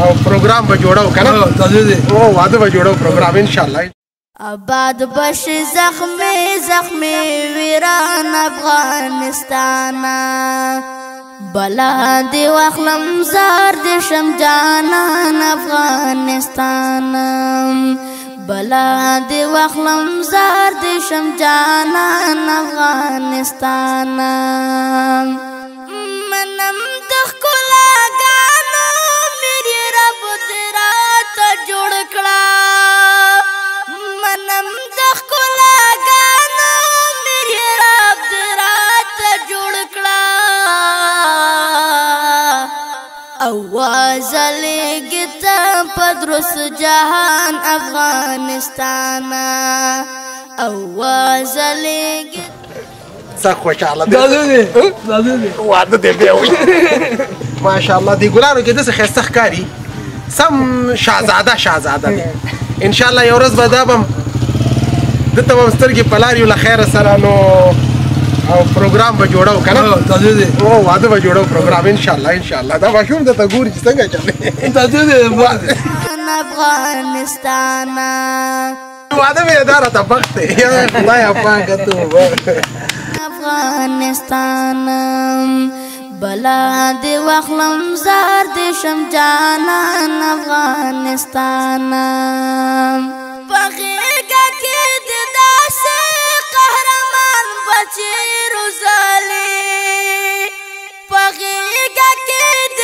او پروګرام به جوړو کنه؟ او واده به جوړو پروګرام ان شاء الله. آباد بش زخمی زخمی ویران افغانستان، بلا دی واخلم زار دی شم جانان افغانستان، بلا دی واخلم زار دی شم جانان افغانستان. منم د ښکلاګانو میری رب دې راته جوړ کړه، منم د ښکلاګانو میری رب دې راته جوړ کړه. اواز لګتا پدرس جهان افغانستان، اواز لګ. څه خوشاله دی واده دی بیا وي. ماشاءالله دې ګلانو کې داسې ښایسته ښکاري، سم شاهزاده شاهزاده دی. ان شاء الله یو ورځ به دا به دته به سترګې په لار یو له خیره سره، نو او پروګرام به جوړو کنه؟ او واده به جوړو پروګرام ان شاء الله. ان شاء الله دا ماشوم درته ګوري چې څنګه چلې افغانستان. واده مې دا راته بخت دی، یا خدای پاکه ته افغانستان. بلا دی واخلم زار دی شم جانان افغانستان. په غېږه کې د داسې قهرمان بچي روزلي.